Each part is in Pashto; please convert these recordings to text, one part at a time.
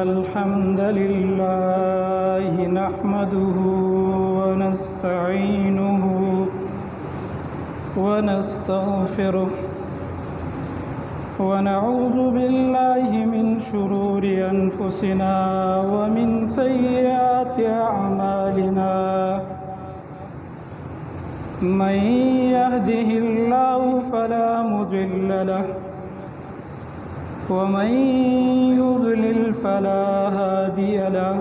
الحمد لله نحمده ونستعينه ونستغفره ونعوذ بالله من شرور أنفسنا ومن سيئات أعمالنا. من يهده الله فلا مضل له ومن يضلل فلا هادي له،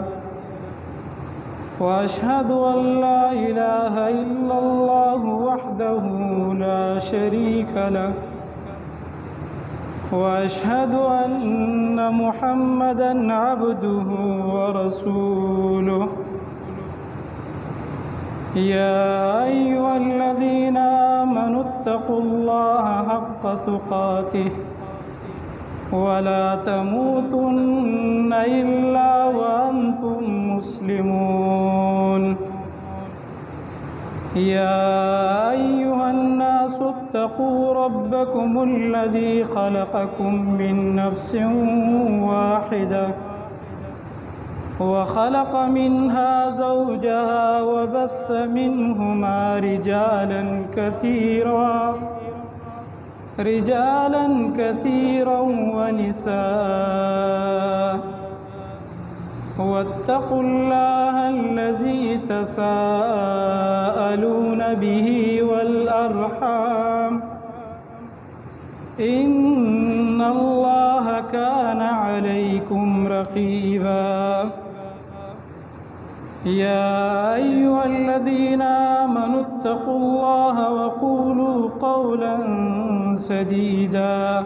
وأشهد أن لا إله إلا الله وحده لا شريك له، وأشهد أن محمدا عبده ورسوله. يا أيها الذين آمنوا اتقوا الله حق تقاته ولا تموتن إلا وأنتم مسلمون. يا أيها الناس اتقوا ربكم الذي خلقكم من نفس واحدة وخلق منها زوجها وبث منهما رجالا كثيرا ونساء، واتقوا الله الذي تساءلون به والأرحام إن الله كان عليكم رقيبا. يا أيها الذين آمنوا اتقوا الله وقولوا قولا سديدا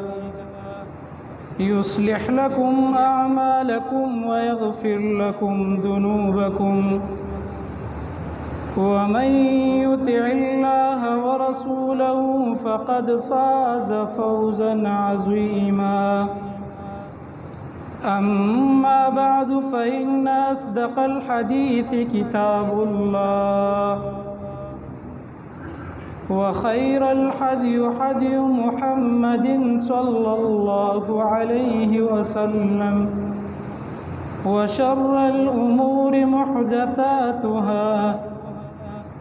يصلح لكم أعمالكم ويغفر لكم ذنوبكم، ومن يطع الله ورسوله فقد فاز فوزا عظيما. أما بعد، فإن أصدق الحديث كتاب الله، وخير الحدي حدي محمد صلى الله عليه وسلم، وشر الأمور محدثاتها،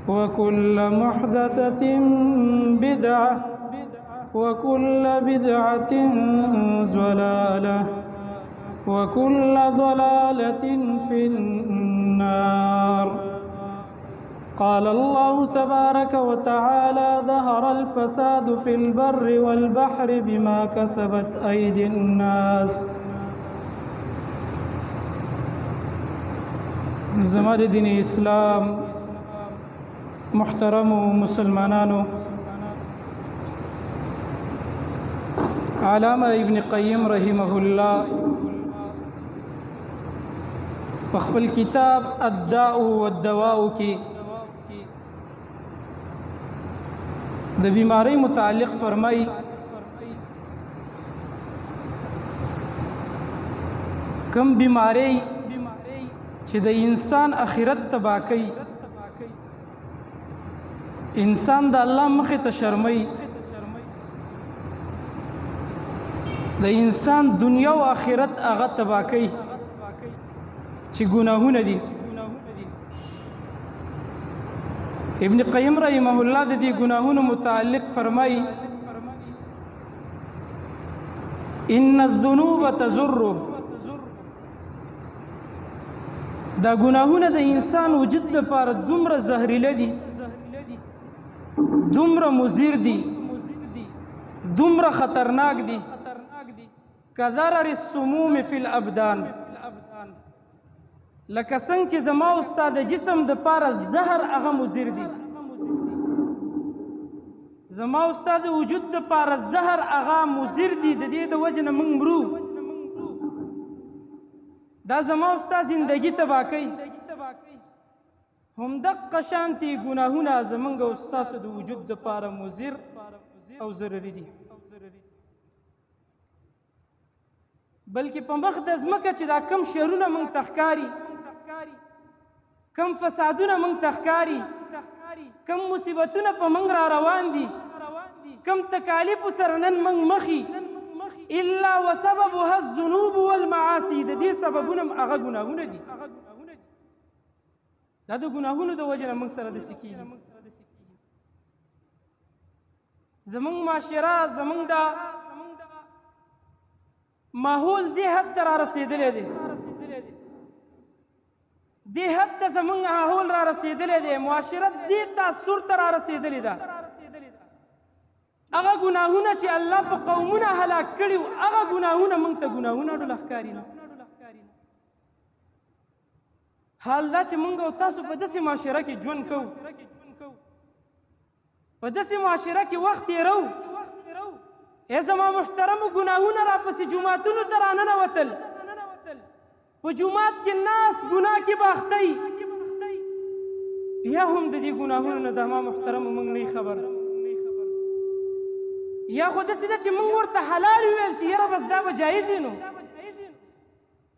وكل محدثة بدعة، وكل بدعة ضلالة، وكل ضلالة في النار. قال الله تبارك وتعالى: ظهر الفساد في البر والبحر بما كسبت أيدي الناس. زما د دین اسلام محترمو مسلمانانو، علامه ابن قیم رحمه الله په خپل کتاب الداء والدواء کې د بیماری متعلق فرمایي: کم بیماری چې د انسان اخرت تباه کوي، انسان د الله مخې ته شرمي، د انسان دنیا او آخرت هغه تباه کوي چې ګناهونه دي. ابن قیم رحمه الله د دې ګناهونو متعلق فرمایي: ان الذنوب تضر. دا ګناهونه د انسان وجود لپاره دومره زهريله دي، دومره مضر دي، دومره خطرناک دي، کضرر السموم فی الابدان. لکه څنګه چې زما او ستا د جسم د پاره زهر هغه مضر دي، زما او ستا د وجود د پاره زهر هغه مضر دي. د دې د وجې نه موږ مرو، دا زما او ستا زندگی تباه کوي. هم دقه شانتي ګناهونه زمونږ او ستاسو د وجود د پاره مضر او ضرري دي، بلکې په مخ د ځمکه چې دا کم شرونه موږ ته ښکاري، کم فسادونه موږ ته ښکاري، کم مصیبتونه په موږ را روان دي، کم تکالیفو سره نن موږ مخي، الا وسببها الذنوب والمعاصي. د دې سببونه هم هغه ګناهونه دي. دا د ګناهونو د وجې نه موږ سره داسې کېږي. زمونږ معاشره، زمونږ د ماحول دې حد ته را رسېدلی دی، دې حد ته زمونږ ماحول را رسېدلی دی، معاشره دې تاثر ته را رسېدلې ده. هغه ګناهونه چې الله په قومونه هلاک کړي وو، هغه ګناهونه موږ ته ګناهونه ډوله ښکاري نه. حال دا چې موږ او تاسو په داسې معاشره کې ژوند کوو، په داسې معاشره کې وخت تېروو. ای زما محترمو، ګناهونه راپسې جوماتونو ته راننوتل، په جومات کې ناست ګناه کې به اخته یي، بیا هم د دې ګناهونو نه د ما محترمو موږ نه خبر. یا خو داسې ده چې موږ ورته حلال وویل چې یاره بس دا به جایز وي نو،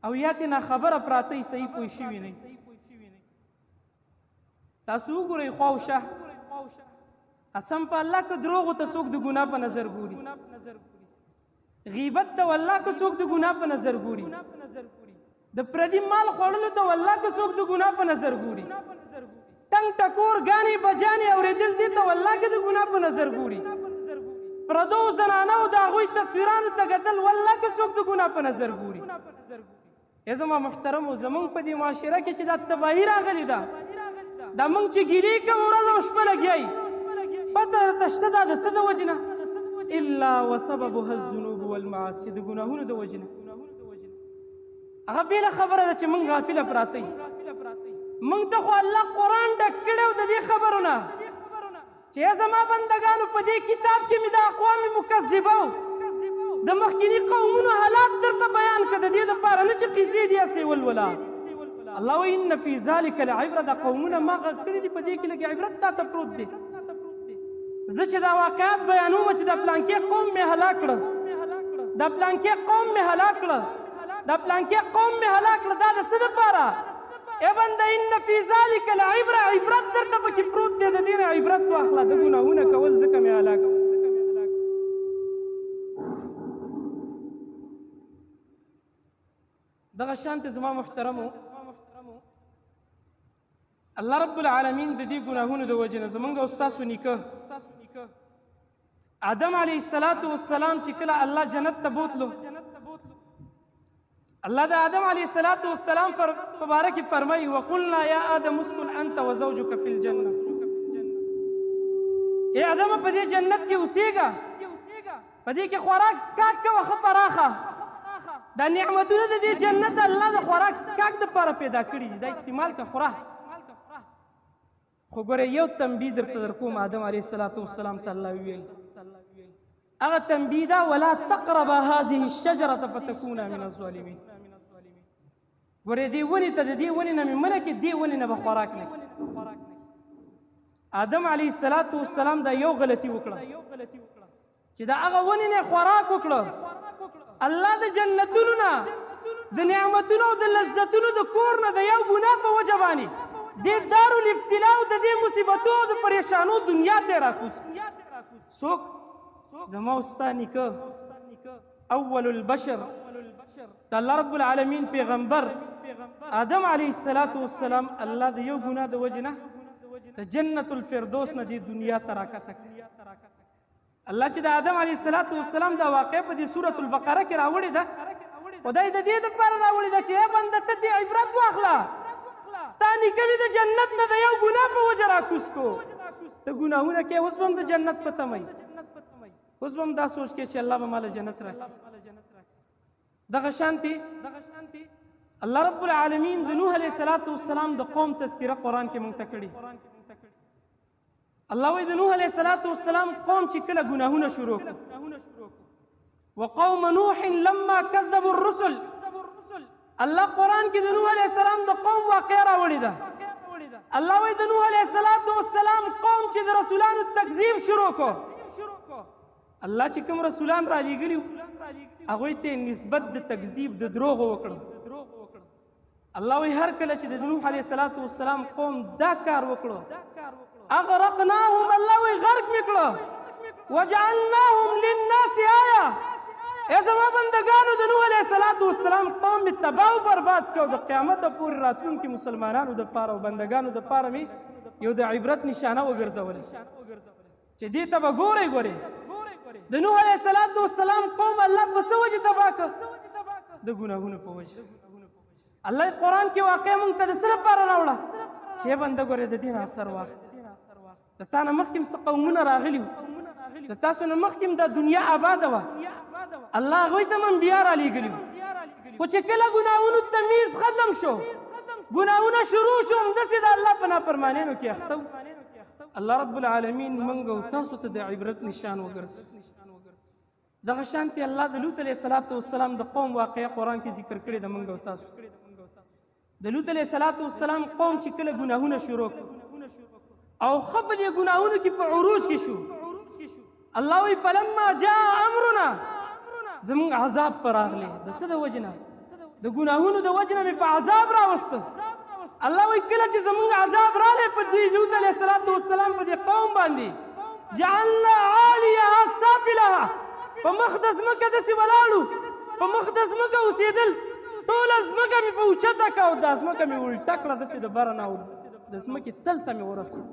او یا ترې ناخبره پراته یي، صحیح پوه شوي نه. تاسو وګورئ خواوشه، قسم په الله که دروغو ته څوک د ګناه په نظر ګوري، غیبت ته والله که څوک د ګناه په نظر ګوري، د پردي مال خوړلو ته والله که څوک د ګناه په نظر ګوري، ټنګ ټکور ګانې بجانې اورېدل دې ته والله که د ګناه په نظر ګوري، پردو زنانو د هغوی تصویرانو ته کتل والله که څوک د ګناه په نظر ګوري. ای زما محترمو، زمونږ په دې معاشره کې چې دا تباهي راغلې ده، دا موږ چې ګیلې کوو ورځ او شپه لګیا یي، پته درته شته دا د څه د وجې نه؟ الا وسببها الذنوب والمعاصي، د ګناهونو د وجې نه. هغه بېله خبره ده چې موږ غافله پراته یو. موږ ته خو الله قرآن ډک کړی او د دې خبرو نه چې ای زما بندګانو، په دې کتاب کې مې د اقوام مکذبه د مخکیني قومونو حالات درته بیان کړه، د دې دپاره نه چې قصې دي هسې ولوله. الله وایي ان فی ذلک لعبره، دا قومونه ما غږ کړي دي، په دې کې لږ عبرت تا ته پروت دی. زه چې دا واقعات بیانوم چې دا پلانکې قوم مې هلاک کړه، دا پلانکې قوم مې هلاک کړه، دا پلانکې قوم مې هلاک کړه، دا د څه دپاره؟ ای بنده ان فی ذلک لعبره، عبرت درته پکې پروت دی، د دې نه عبرت واخله، د ګناهونه کول ځکه مې هلاک. دغه شانته زما محترمو، الله رب العالمین د دې ګناهونو د وجې نه زمونږ او ستاسو نیکه آدم علیه السلام چې کله الله جنت ته بوتلو، الله د آدم علیه السلام په باره کې فرمایي وقلنا یا آدم اسکن انت وزوجک فی الجنه. ای آدم په دې جنت کې اوسېږه، په دې کې خوراک څښاک کوه ښه پراخه. دا نعمتونه د دې جنت الله د خوراک څښاک دپاره پیدا کړي دي، دا استعمال که خوره. خو ګوره یو تنبیه درته درکوم، آدم علیه السلام ته الله وویل، هغه تنبیه ده ولا تقربا هذه الشجرة فتكونا من الظالمین. ګوره دې ونې ته، د دې ونې نه مې منع کړې، دې ونې نه به خوراک نه کړې. آدم علیه السلام دا یو غلطي وکړه چې د هغه ونې نه خوراک وکړه، الله د جنتونو نه، د نعمتونو او د لذتونو د کور نه د یو ګناه په وجه باندې دې دارالابتلا او د دې مصیبتو او د پریشانو دنیا ته راکوز. څوک؟ زما او ستا نیکه اول البشر، د الله رب العالمین پیغمبر آدم علیه السلام الله د یو ګناه د وجې نه د جنت الفردوس نه دې دنیا ته راکته کړ. الله چې د آدم علیه السلام دا واقع په دې سورة البقره کې راوړې ده، خدای د دې دپاره راوړې ده چې ای بنده ته دې عبرت واخله، ستا نیکه مې د جنت نه د یو ګناه په وجه راکوز کو، ته ګناهونه کوې، اوس به هم د جنت په تمه یې، اوس به هم دا سوچ کوې چې الله به ماله جنت راکړي. دغه شانتې الله رب العالمین د نوح علیه السلام د قوم تذکره قرآن کې مونږ ته کړې. الله وایي د نوح علیه السلام قوم چې کله ګناهونه شروع کړو، وقوم نوح لما كذبوا الرسل، الله قرآن کې د نوح علیه السلام د قوم واقعه راوړې ده. الله وایي د نوح علیه السلام قوم چې د رسولانو تکذیب شروع کړو، الله چې کوم رسولان رالیږلي هغوی ته نسبت د تکذیب د دروغو وکړه. الله وایي هر کله چې د نوح علیه السلام قوم دا کار وکړو، اغرقناهم، الله وایي غرق مې کړه، وجعلناهم للناس آیه، ای زما بندګانو، د نوح علیه الصلاة والسلام قوم مې تباه او برباد کړ، د قیامته پورې راتلونکي مسلمانانو دپاره او بندګانو دپاره مې یو د عبرت نشانه وګرځوله چې دې ته به ګورئ. ګورئ، د نوح علیه الصلاة والسلام قوم الله په څه وجه تباه کړ؟ د ګناهونو په وجه. الله قرآن کې واقع مونږ ته د څه لپاره راوړه چې بنده ګورې د دین اثر واخلي. د تا نه مخکې څه قومونه راغلي وو، د تاسو نه مخکې دا دنیا آباده وه، الله هغوی ته هم انبیا رالیږلي وو، خو چې کله ګناهونو تمیز ختم شو، ګناهونه شروع شو، همداسې د الله په نافرمانیانو کې اخته وو. الله رب العالمین موږ او تاسو ته د عبرت نشان وګرځي. دغه شانتې الله د لوط علیه الصلاة والسلام د قوم واقعه قرآن کې ذکر کړې ده. موږ او تاسو د لوط علیه الصلاة والسلام قوم چې کله ګناهونه شروع کړو او ښه په دې ګناهونو کې په عروج کې شو، الله وایي فلما جاء امرنا، زموږ عذاب پر راغلی. د څه د وجې نه؟ د ګناهونو د وجې نه مې په عذاب راوسته. الله وایي کله چې زموږ عذاب راغلی په دوی لوط علیه الصلاة والسلام په دې قوم باندې، جعلنا عالیها سافلها، په مخ د ځمکه داسې ولاړو، په مخ د ځمکه اوسېدل، ټوله ځمکه مې په اوچته کړه او دا ځمکه مې الټه کړه، داسې د بره نه د ځمکې تل ته مې ورسېد.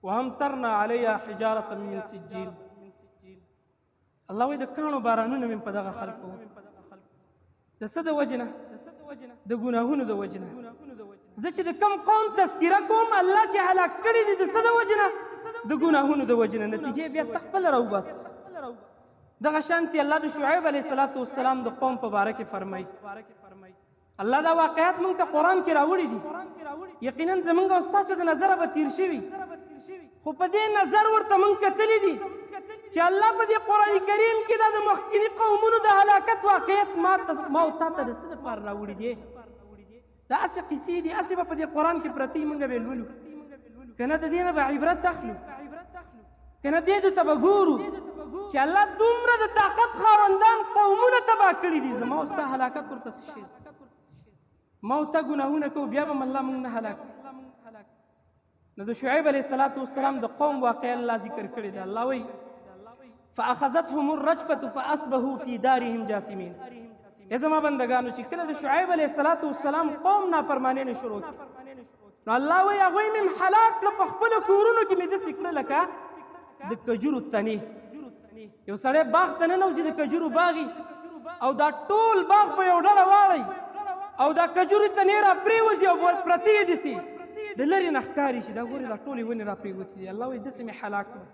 وامطرنا علیها حجارة من سجیل. الله وایي د کاڼو بارانونه مې په دغه خلکو. د څه د وجې نه؟ د ګناهونو د وجې نه. زه چې د کم قوم تذکره کوم، الله چې هلاک کړي دي د څه د وجې نه؟ د ګناهونو د وجې نه. نتیجې بیا ته خپله راوباسه. دغه شانتې الله د شعیب علیه الصلاة والسلام د قوم په باره کې فرمایي. الله دا واقعات مونږ ته قرآن کې راوړي دي، یقینا زمونږ او ستاسو د نظره به تیر شوي، خو په دې نظر ورته مونږ کتلي دي چې الله په دې قرآن کریم کې دا د مخکیني قومونو د هلاکت واقعیت ما او تا ته د څه دپاره راوړي دي؟ دا هسې قصې دي، هسې به په دې قرآن کې پرتې، مونږ به یې لولو که نه د دې نه به عبرت اخلو، که نه دې ته به ګورو چې الله دومره د طاقت خاوندان قومونه تباه کړي دي، زما او ستا هلاکت ورته څه شی دی؟ ما او تا ګناهونه کوو، بیا به هم الله موږ نه هلاک. نو د شعیب علیه الصلاة والسلام د قوم واقعه الله ذکر کړې ده. الله وایي فأخذتهم الرجفة فأصبحوا في دارهم جاثمين. ای زما بندګانو، چې کله د شعیب علیه الصلاة والسلام قوم نافرمانۍ نه شروع کړي، نو الله وایي هغوی مې هلاک کړه، په خپلو کورونو کې مې داسې کړه لکه د کجورو تنې. یو سړی باغ ته ننوځي، د کجورو باغي، او دا ټول باغ په یو ډله واړوي او دا کجوري تنې را پرېوځي او پرتې یې داسې د لرې نه ښکاري چې دا ګورې دا ټولې ونې را پرېوتې دي. الله وایي داسې مې هلاک کړه.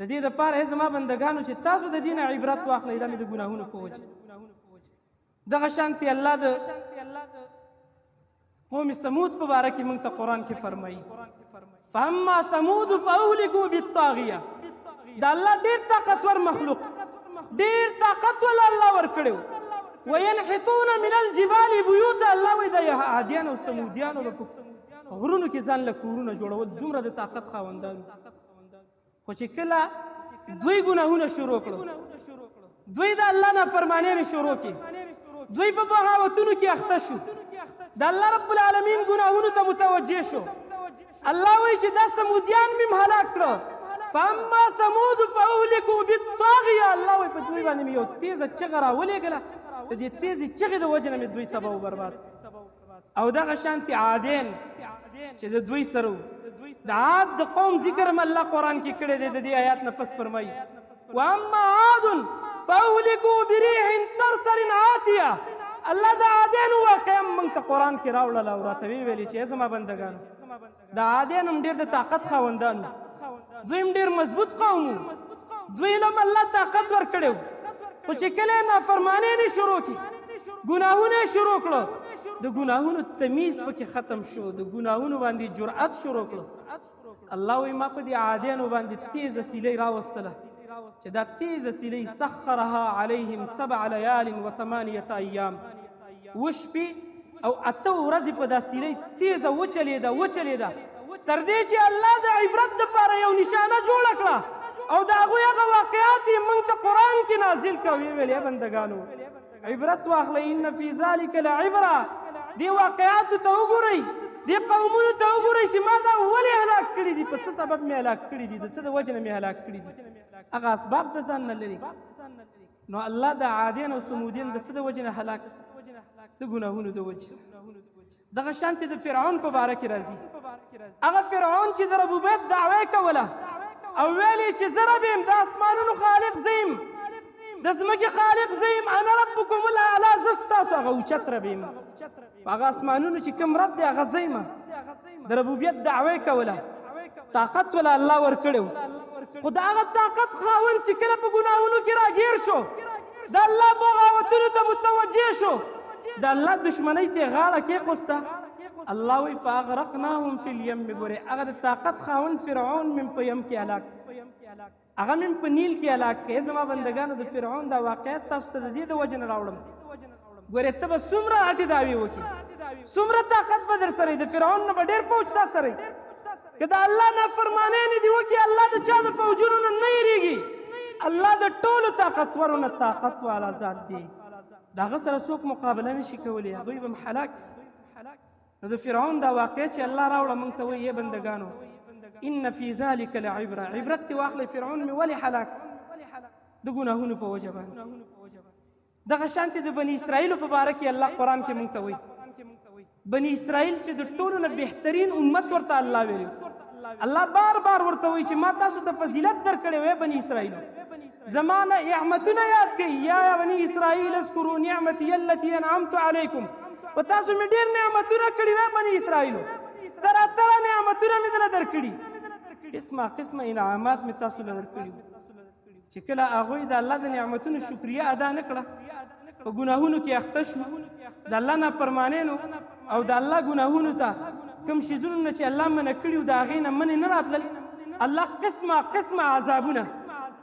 د دې دپاره ای زما بندګانو چې تاسو د دې نه عبرت واخلئ، دا مې د ګناهونو په وجه. دغه شانتې الله د قوم ثمود په باره کې موږ ته قرآن کې فرمایي فاما ثمود فاهلكوا بالطاغیه. د الله ډېر طاقتور مخلوق، ډېر طاقت ولا الله ورکړی، وینحتون من الجبال بیوتا. الله وایي د عادیانو او ثمودیانو به په غرونو کې ځان له کورونه جوړول، دومره د طاقت خاوندان. خو چې کله دوی ګناهونه شروع کړو، دوی د الله نافرمانۍ نه شروع کړي، دوی په بغاوتونو کې اخته شو، د الله رب العالمین ګناهونو ته متوجه شو، الله وایي چې دا ثمودیان مې هلاک کړو. فاما ثمود فاهلكوا بالطاغیه. الله وایي په دوی باندې مې یو تیزه چغه راولېږله، د دې تیزې چغې د وجې نه مې دوی تباه و برباد. او دغه شانتې عادین چې د دوی سره وو، د عاد د قوم ذکر هم الله قرآن کې کړی دی. د دې آیات نه پس فرمایي واما عاد فاهلكوا بريح صرصر عاتیه. الله د عادیانو واقعه هم موږ ته قرآن کې راوړله او راته ویې ویلې چې ای زما بندګانو، د عادیان هم ډېر د طاقت خاوندان وو، دوی هم ډېر مضبوط قوم وو، دوی له هم الله طاقت ورکړی و، خو چې کله یې نافرمانۍ نه شروع کړي، ګناهونه یې شروع کړو، د ګناهونو تمیز پکې ختم شو، د ګناهونو باندې جرأت شروع کړو. الله وایي ما په دې عادیانو باندې تیزه سیلۍ راوستله چې دا تیزه سیلۍ سخرها علیهم سبع لیال و ثمانیة ایام، اووه شپې او اته ورځې په دا سیلۍ تیزه وچلېده وچلېده، تر دې چې الله د عبرت دپاره یو نشانه جوړه کړه او د هغوی هغه واقعات یې موږ ته قرآن کې نازل کړه. ویې ویل ای بندګانو عبرت واخلئ، ان فی ذلک لعبره. دې واقعاتو ته وګورئ، دې قومونو ته وګورئ چې ما دا ولې هلاک کړي دي، په څه سبب مې هلاک کړي دي، د څه د وجې نه مې هلاک کړي دي، هغه اسباب د ځان نه لري. نو الله د عادین او ثمودین د څه د وجې نه هلاک؟ د ګناهونو د وجې. دغه شانتې د فرعون په باره کې راځي. هغه فرعون چې د ربوبیت دعوه کوله او ویل یې چې زه رب یم، د اسمانونو خالق زه یم، د ځمکې خالق زه یم، انا ربکم الاعلی، زه ستاسو هغه اوچت رب یم. په هغه اسمانونو چې کوم رب دی هغه زه یم. د ربوبیت دعوه کوله، طاقت ولا الله ورکړی و، خو د هغه طاقت خاوند چې کله په ګناهونو کې راګیر شو، د الله بغاوتونو ته متوجه شو، د الله دشمنۍ ته یې غاړه کېښوسته، الله وایي فاغرقناهم فی الیم. ګورې هغه د طاقت خاوند فرعون مې په یم کې هلاک، هغه مې په نیل کې هلاک کړ. زما بندګانو، د فرعون دا واقعیت تاسو ته د دې د وجې نه راوړم. ګورې ته به څومره غټې دعوې وکړې، څومره طاقت به در سره، د فرعون نه به ډېر فوج تا سره، که د الله نافرمانۍ نه دي وکړي، الله د چا د فوجونو نه نه یریږي. الله د ټولو طاقتورو نه طاقت والا ذات دی، د هغه سره څوک مقابله نشي کولی، هغوی به هم هلاک. نو د فرعون دا واقعه چې الله راوړه موږ ته وایي، بندګانو ان فی ذلک لعبره، عبرت ترې واخلئ. فرعون مې ولې هلاک؟ د ګناهونو په وجه باندې. دغه شانتې د بني اسرائیلو په باره کې الله قرآن کې موږ ته وایي، بني اسرائیل چې د ټولو نه بهترین امت ورته الله ویلي، الله بار بار ورته وایي چې ما تاسو ته فضیلت درکړی وی بني اسرائیلو، زما نعمتونه یاد کړئ، یا بني اسرائیل اذکروا نعمتي التي انعمت علیکم، په تاسو مې ډېر نعمتونه کړي وی بني اسرائیلو، ترا ترا نعمتونه مې دله درکړي، قسمه قسمه انعامات مې تاسو له درکړي. چې کله هغوی د الله د نعمتونو شکریه ادا نه کړه، په ګناهونو کې اخته شو، د الله نافرمانۍ نو او د الله ګناهونو ته کوم شیزونو نه چې الله منع کړي د هغې نه منې نه راتلل، الله قسمه قسمه عذابونه،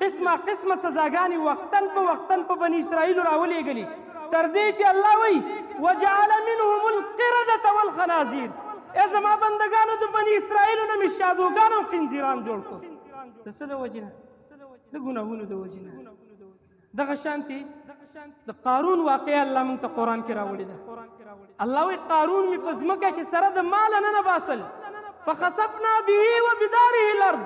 قسمه قسمه سزاګانې وقتاً په وقتاً په بني اسرائیلو راولېږلې، تر دې چې الله وایي وجعل منهم القردة والخنازیر. ای زما بندګانو، د بني اسرائیلو نه مې شادوګان او خنزیران جوړ کړو. د څه د وجې نه؟ د ګناهونو د وجې نه. دغه شانتې د قارون واقعه الله موږ ته قرآن کې راوړې ده. الله وایي قارون مې په ځمکه کې سره د ماله ننه باسل، فخسفنا به وبداره الارض.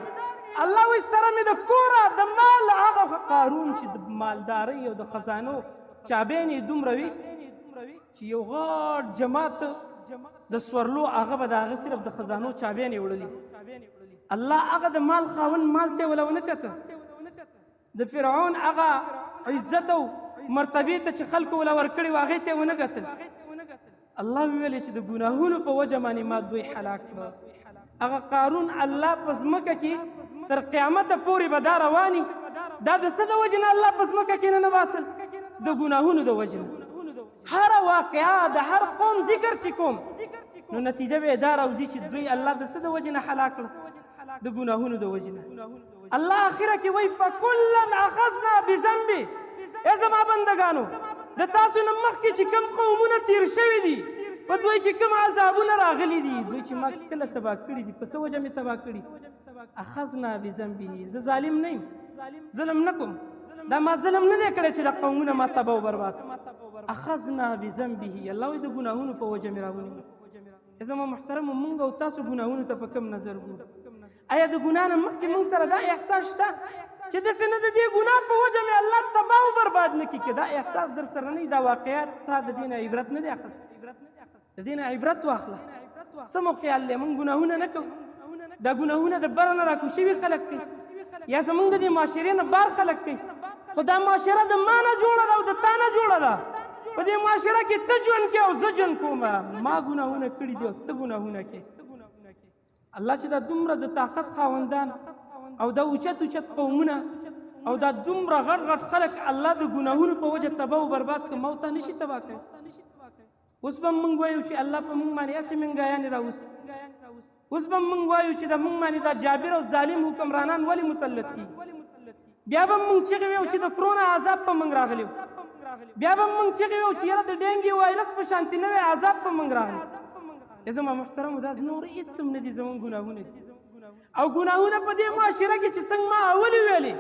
الله وایي سره مې د کوره د مال، هغه قارون چې د مالدارۍ او د خزانو چابیانې دومره وي چې یو غټ جماعت د سورلو هغه به د هغه صرف د خزانو چابیانې وړلې. الله هغه د مال خاوند مال ته ولا ونه کته، د فرعون هغه عزت او مرتبې ته چې خلکو ولا ورکړې وه هغې ته یې ونه کتل. الله وویل چې د ګناهونو په وجه باندې ما دوی هلاک کړه. هغه قارون الله په ځمکه کې تر قیامته پورې به دا رواني، دا د څه د وجې نه الله په ځمکه کې نه باسل؟ د ګناهونو د وجې نه. هره واقعه د هر قوم ذکر چې کوم، نو نتیجه به یې دا راوځي چې دوی الله د څه د وجې نه هلاک کړه؟ د ګناهونو د وجې نه. الله اخره کې وایي فکلا اخذنا بذنبه. ای زما بندګانو، د تاسو نه مخکې چې کوم قومونه تیر شوي دي، په دوی چې کوم عذابونه راغلي دي، دوی چې ما کله تباه کړي دي، په څه وجه مې تباه کړي؟ اخذنا بذنبه. زه ظالم نه یم، ظلم نه کوم، دا ما ظلم نه دی کړی چې دا قومونه ما تباه او برباد. اخذنا بذنبه، الله وایي د ګناهونو په وجه مې راونیول. زما محترمو، مونږ او تاسو ګناهونو ته په کوم نظر ګورو؟ آیا د ګناه نه مخکې مونږ سره دا احساس شته چې داسې نه د دې ګناه په وجه مې الله تباه او برباد نه کړي؟ که دا احساس در سره نه وي، دا واقعیت تا د دې نه عبرت نه دی اخیستی. د دې نه عبرت واخله. څه مو خیال دی مونږ ګناهونه نه کوو؟ دا ګناهونه د بره نه راکو شوي خلک کوي، یا زمونږ د دې معاشرې نه بار خلک کوي. خو دا معاشره د ما نه جوړه ده او د تا نه جوړه ده. په دې معاشره کې ته ژوند کوې او زه ژوند کوم. ما ګناهونه کړي دي او ته ګناهونه کوې. الله چې دا دومره د طاقت خاوندان او دا اوچت اوچت قومونه او دا دومره غټ غټ خلک الله د ګناهونو په وجه تباه او برباد کړ، ما او تا نشي تباه کړی. اوس به موږ وایو چې الله په موږ باندې هسې منګایانې راوستي. اوس به موږ وایو چې د موږ باندې دا جابر او ظالم حکمرانان ولې مسلط کیږي. بیا به موږ چیغې ویو چې د کرونا عذاب په موږ راغلی. بیا به موږ چیغې ویو چې یاره د ډینګي وایرس په شانتې نوی عذاب په موږ راغلی. زما محترمو، دا نور هېڅ هم نه دي، زموږ ګناهونه دي. او ګناهونه په دې معاشره کې چې څنګه ما اولې ویلې،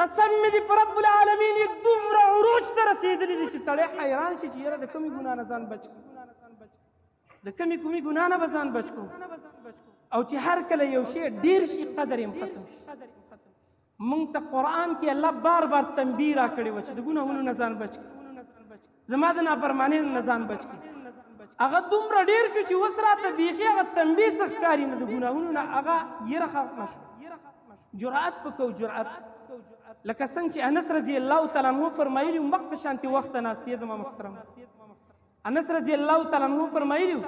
قسم مې دي په رب العالمین یې دومره عروج ته رسېدلي دي چې سړی حیران شي چې یاره د کومې ګناه نه ځان بچ کړو، د کومې کومې ګناه نه به ځان بچ کړو. او چې هر کله یو شی ډېر شي، قدر یې هم ختم شي. مونږ ته قرآن کې الله بار بار تنبیه راکړې وه چې د ګناهونو نه ځان بچ کړي، زما د نافرمانۍ نه ځان بچ کړي. هغه دومره ډېر شو چې اوس راته بیخي هغه تنبیه څه ښکاري نه، د ګناهونو نه هغه یره ختمه شوه. جرأت په کوو، جرأت لکه څنګه چې انس رضی الله تعالی عنه فرمایلي وو، مقه شانتې وخت ناست یې زما محترم. انس رضی الله تعالی عنه فرمایلي وو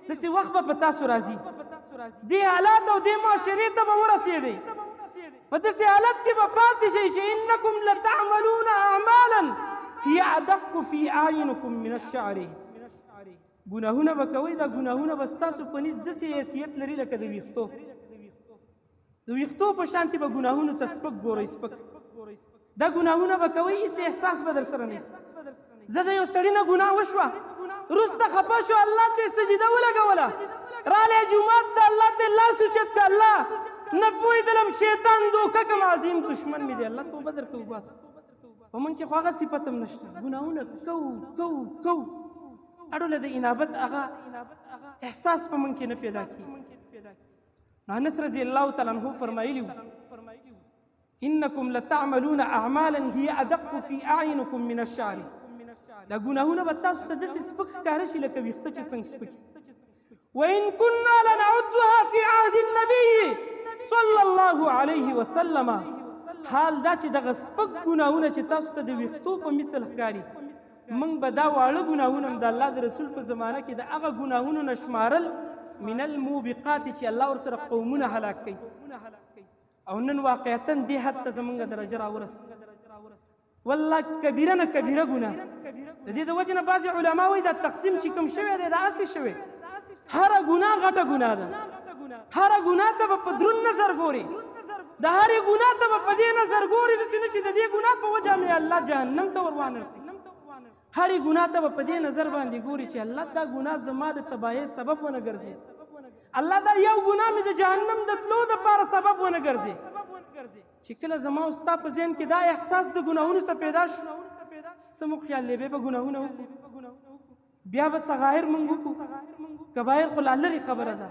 داسې وخت به په تاسو راځي، دې حالات او دې معاشرې ته به ورسېدئ، په داسې حالت کې به پاتې شئ چې انکم لتعملون اعمالا هي ادق فی اعینکم من الشعر. ګناهونه به کوئ، دا ګناهونه به ستاسو په نزد داسې حیثیت لري لکه د ویښتو، د ویښتو په شانتې به ګناهونو ته سپک ګورئ، سپک. دا ګناهونه به کوئ، هېڅ احساس به درسره نه وي. زه د یو سړي نه ګناه وشوه، وروسته خفه شو، الله ته یې سجده ولګوله، رالی جومات ته، الله ته یې لاس اوچت کړه، الله نه پوهېدلم شیطان دوکه کوم عظیم دښمن مې دی، الله توبه درته وباسه. په موږ کې خو هغه صفت هم نشته، ګناهونه کوو کوو کوو، اړو له د انابت هغه احساس په موږ کې نه پیدا کېږي. نو انس رضی الله تعالی عنه فرمایلي وو انکم لتعملون اعمالا هي ادق فی اعینکم من الشعر. دا ګناهونه به تاسو ته داسې سپک ښکاره شي لکه ویښته چې څنګه سپکي. وان كنا لنعدها في عهد النبي صلى الله عليه وسلم. حال دا چې دغه سپک ګناهونه چې تاسو ته د ویښتو په مثل ښکاري، موږ به دا واړه ګناهونه هم د الله د رسول په زمانه کې د هغه ګناهونو نه شمارل من الموبقات چې الله ورسره قومونه هلاک کوي. او نن واقعتا دې حد ته زمونږ درجه راورسېده. والله کبیره نه کبیره ګناه. د دې د وجې نه بعضې علما وایي دا تقسیم چې کوم شوی دی دا هسې شوی، هره ګناه غټه ګناه ده، هره ګناه ته به په درون نظر ګوري، د هرې ګناه ته به په دې نظر ګوري داسې نه چې د دې ګناه په وجه مې الله جهنم ته وروانړتي. هرې ګناه ته به په دې نظر باندې ګوري چې الله دا ګناه زما د تباهۍ سبب ونه ګرځي، الله دا یو ګناه مې د جهنم د تلو دپاره سبب ونه ګرځي. چې کله زما او ستا په ذهن کې دا احساس د ګناهونو څخه پیدا شو، څه مو خیال دی بیا به ګناهونه وکړو، بیا به صغایر مونږ وکړو، کبایر خو لا لرې خبره ده.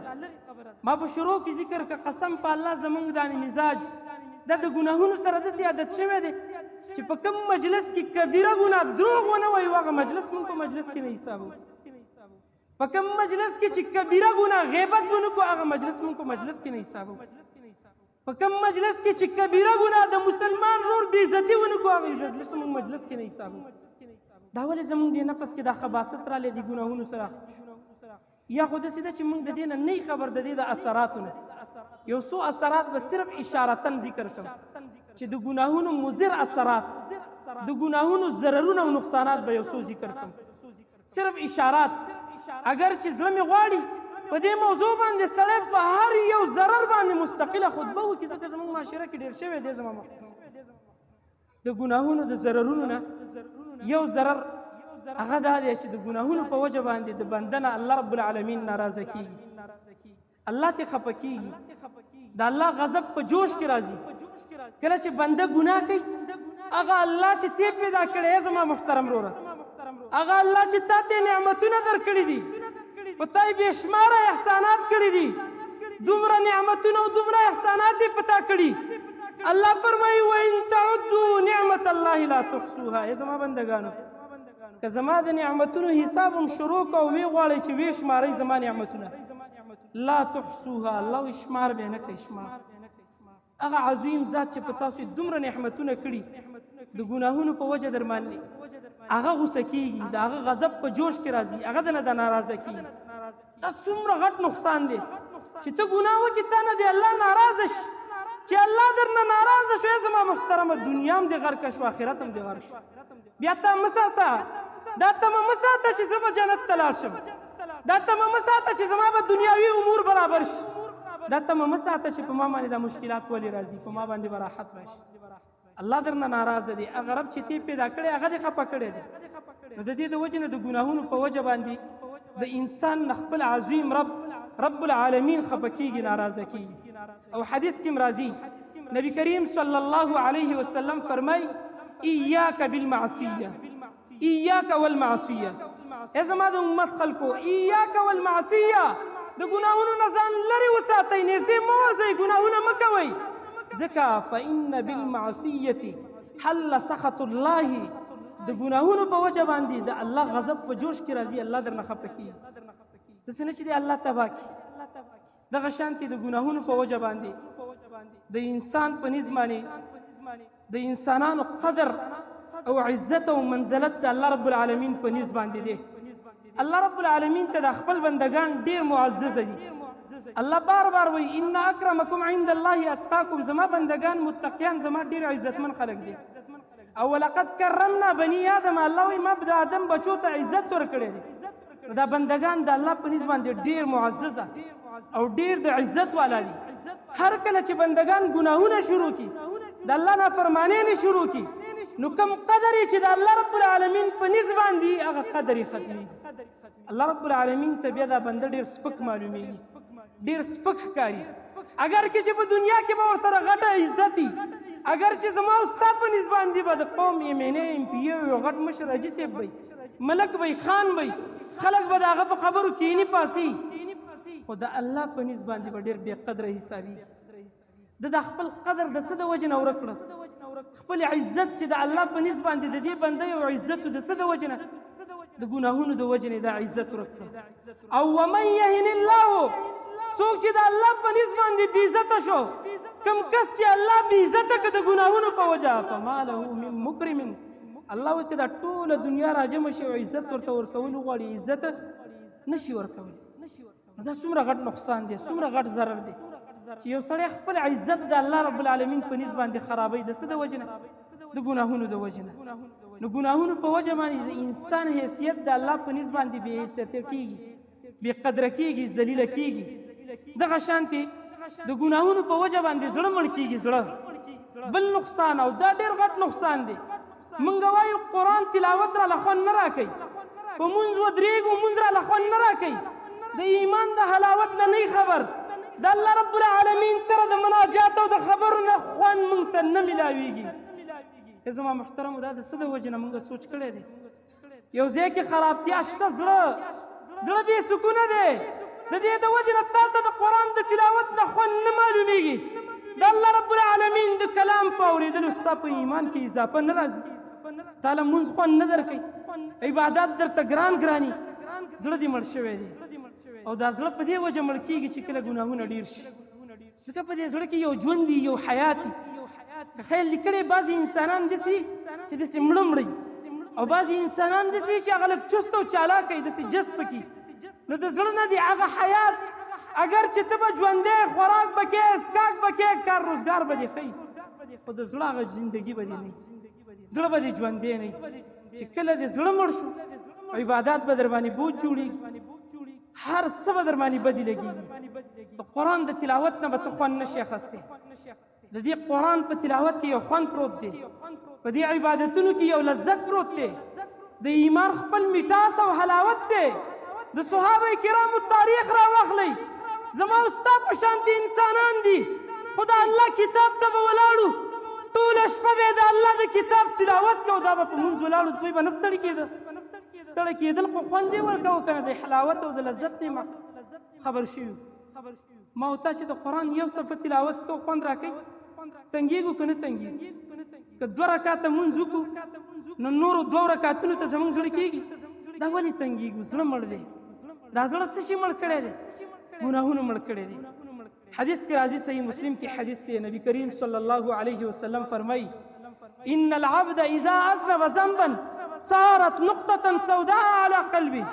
ما په شروع کې ذکر که قسم په الله زمونږ دانې مزاج دا د ګناهونو سره داسې عادت شوی دی چې په کوم مجلس کې کبیره ګناه دروغ ونه وایو هغه مجلس مونږ په مجلس کې نه حسابو. په کوم مجلس کې چې کبیره ګناه غیبت ونه کړو هغه مجلس مونږ په مجلس کې نه حسابو. په کوم مجلس کې چې کبیره ګناه د مسلمان ورور بې عزتي ونه کړو هغه مجلس مونږ مجلس کې نه حسابو. دا ولې زمونږ دې نفس کې دا خباست رالی د ګناهونو سره اخته شو؟ یا خو داسې ده چې مونږ د دې نه نه خبر د دې د اثراتو نه. یو څو اثرات به صرف اشارتاً ذکر کوم چې د ګناهونو مضر اثرات، د ګناهونو ضررونه او نقصانات به یو څو ذکر کوم، صرف اشارات. اگر چې زړه مې غواړي په دې موضوع باندې سړی په هر یو ضرر باندې مستقله خطبه وکړي، ځکه زموږ معاشره کې ډېر شوی دی. زما محترم د ګناهونو د ضررونو نه یو ضرر هغه دا دی چې د ګناهونو په وجه باندې د بنده نه الله رب العالمین ناراضه کیږي، الله ته خفه کیږي، د الله غضب په جوش کې راځي. کله چې بنده ګناه کوي هغه الله چې تی پیدا کړی زما محترم وروره، هغه الله چې تا ته نعمتونه درکړي دي، په تا یې بې شماره احسانات کړي دي، دومره نعمتونه او دومره احسانات یې په تا کړي. الله فرمایي وان تعدوا نعمت الله لا تحصوها. ای زما بندګانو، که زما د نعمتونو حساب هم شروع کړه او ویې غواړئ چې ویې شمارئ زما نعمتونه، لا تحصوها، الله وایي شمار به یې نه کوي. شمار هغه عظیم ذات چې په تاسو یې دومره نعمتونه کړي د ګناهونو په وجه در باندې هغه غوسه کیږي، د هغه غضب په جوش کې راځي، هغه د نه د ناراضه کیږي. دا څومره غټ نقصان دی چې ته ګناه وکړې تا نه دې الله ناراضه شي، چې الله درنه ناراضه شو زما محترمه دنیا هم دې غرقه شو، آخرت هم دې غرق شو. بیا تا مه ساته، دا تمه مه ساته چې زه به جنت ته لاړ شم، دا تمه مه ساته چې زما به دنیاوي امور برابر شي، دا تمه مه ساته چې په ما باندې دا مشکلات ولې راځي، په ما باندې به راحت راشي. الله درنه ناراضه دی، هغه رب چې تی پیدا کړی هغه دې خفه کړی دی. نو د دې د وجې نه د ګناهونو په وجه باندې د انسان نه خپل عظیم رب رب العالمین خفه کیږي، ناراضه کیږي. او حدیث کې راځي نبی کریم صلی الله علیه وسلم فرمای ایاک بالمعصیه، ایاک والمعصیه. ای زما د امت خلکو، ایاک والمعصیه، د ګناهونو نه ځان لرې وساتئ، نږدې مه ورځئ، ګناهونه مه کوئ، ځکه فإن بالمعصية حل سخط الله، د ګناهونو په وجه باندې د الله غضب په جوش کې راځي، الله درنه خفه کېږي، داسې نه چې دی الله تباه کړي. دغه شانتې د ګناهونو په وجه باندې د انسان په نزد باندې د انسانانو قدر او عزت او منزلت د الله رب العالمین په نزد باندې دی. الله رب العالمین ته د خپل بندگان ډیر معزز دي. الله بار بار وایي ان اکرمکم عند الله اتقاکم، زما بندگان متقیان زما ډیر عزتمن خلک دي. او ولقد کرمنا بني آدم، الله وایي ما د آدم بچو ته عزت ورکړی دی. دا بندگان د الله په نزد باندې ډیر معززه او ډیر د عزت والا دي. هر کله چې بندگان ګناهونه شروع کړي، د الله نافرمانۍ نه شروع کړي، نو کم قدر یې چې د الله رب العالمین په نزد باندې هغه قدر یې ختمېږي. الله رب العالمین ته بیا دا بنده ډیر سپک معلومېږي، ډیر سپک ښکاري. اگر که چې په دنیا کې به ورسره غټه عزت وي، اگر چې زما او ستا په نزد باندې به د قوم ایم این اے ایم پي اے یو غټ مشر حاجي صاحب به وي، ملک به وي، خان به وي، خلک به د هغه په خبرو کیني پاسي، خو د الله په نزد باندې به ډېر بې قدره حسابېږي. ده د خپل قدر د څه د وجې نه ورک کړه؟ خپل عزت چې د الله په نزد باندې د دې بنده یو عزت د څه د وجې نه؟ د ګناهونو د وجې نه دا عزت ورک کړه. او ومن یهن الله، څوک چې د الله په نزد باندې بې عزته شو، کوم کس چې الله بې عزته کړ د ګناهونو په وجه، فما له من مکرم، الله وایي که دا ټوله دنیا راجمع شي او عزت ورته ورکول وغواړي، عزت نشي ورکولی. نو دا څومره غټ نقصان دی، څومره غټ ضرر دی چې یو سړی خپل عزت د الله رب العالمین په نزد باندې خرابوي. د څه د وجې نه؟ د ګناهونو د وجې نه. نو ګناهونو په وجه باندې د انسان حیثیت د الله په نزد باندې بې حیثیته کېږي، بې قدره کېږي، ذلیله کېږي. دغه شانتې د ګناهونو په وجه باندې زړه مړ کېږي، زړه بل نقصان، او دا ډېر غټ نقصان دی. مونږ وایو قرآن تلاوت را له خوند نه راکوي، په مونځ ودرېږو مونځ را له خوند نه راکوي، د ایمان د حلاوت نه نه خبر، د الله رب العالمین سره د مناجات او د خبرو نه خوند مونږ ته نه میلاویږي. که زما محترمو دا د څه د وجې نه مونږ سوچ کړی دی؟ یو ځای کې خرابتیا شته، زړه بې سکونه دی، د دې د وجې نه تا ته د قرآن د تلاوت نه خوند نه معلومیږي، د الله رب العالمین د کلام په اورېدلو ستا په ایمان کې اضافه نه راځي، تا له مونځ خوند نه درکوي، عبادت درته ګران ګراني، زړه دې مړ شوی دی. او دا زړه په دې وجه مړ کېږي چې کله ګناهونه ډېر شي، ځکه په دې زړه کې یو ژوند دی، یو حیات دی. که خیال دې کړی بعضې انسانان داسې چې داسې مړه مړه، او بعضې انسانان داسې چې هغه لږ چست او چالاکه وي، داسې جذب کړي، نو د زړه نه دی هغه حیات، اگر چې ته به ژوندی، خوراک به کې، څښاک به کې، کار روزګار به دې ښه وي، خو د زړه هغه زندګي به دې نه وي، زړه به دې ژوندی نه وي. چې کله دې زړه مړ شو، عبادات به در باندې بوج جوړېږي، هر څه به در باندې بدې لګېږي. د قرآن د تلاوت نه به ته خوند نه شې اخیستی. د دې قرآن په تلاوت کې یو خوند پروت دی، په دې عبادتونو کې یو لذت پروت دی، د ایمان خپل میټاس او حلاوت دی. د صحابه کرامو تاریخ راواخلئ، زما او ستا په شانتې انسانان دي، خو د الله کتاب ته به ولاړو، ټوله شپه به د الله د کتاب تلاوت کوو، دا به په مونځ ولاړو، دوی به نه ستړي کېده. ستړی کېدل خو خوند یې ورکاوه که نه، د حلاوت او د لذت نه خبر شوي. ما او تا چې د قرآن یو صفحه تلاوت کوو خوند راکوي، تنګېږو که نه تنګېږو؟ که دوه رکعته مونځ وکړو نو نورو دوو رکعتونو ته زموږ زړه کېږي. دا ولې تنګېږو؟ زړه مړ دی. دا زړه څه شي مړ کړی دی؟ ګناهونو مړ کړی دی. حدیث کې راځي، صحیح مسلم کې حدیث دی، نبی کریم صلی الله علیه وسلم فرمایي ان العبد اذا اذنب ذنبا صارت نقطة سوداء على قلبه.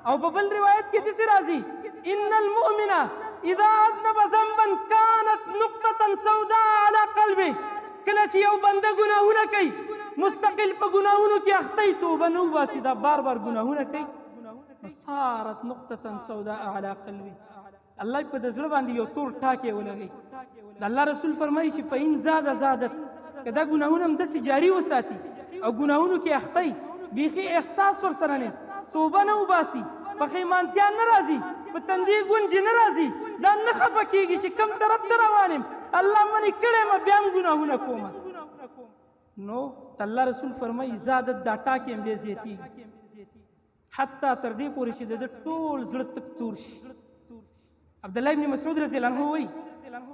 او په بل روایت کې داسې راځي ان المؤمن اذا اذنب ذنبا كانت نقطة سوداء على قلبه. کله چې یو بنده ګناهونه کوي، مستقل په ګناهونو کې اخته وي، توبه نه وباسي، دا بار بار ګناهونه کوي، صارت نقطة سوداء على قلبه. الله په د زړه باندې یو تور ټاکی ولګوي. د الله رسول فرمایي چې فإن زاد زادت، که دا ګناهونه هم داسې جاري وساتي او ګناهونو کې اخته وي، بیخي احساس ورسره نه، توبه نه وباسي، پښیمانتیا نه راځي، په تندې ګونجې نه راځي، دا نه خفه کېږي چې کوم طرف ته روان یم، الله منې کړی یم بیا هم ګناهونه کوم. نو د الله رسول فرمایي زادت، دا ټاکی هم بیا زیاتېږي حتی تر دې پورې چې د ده ټول زړه تک تور شي. عبد الله ابن مسعود رضی الله عنه وایي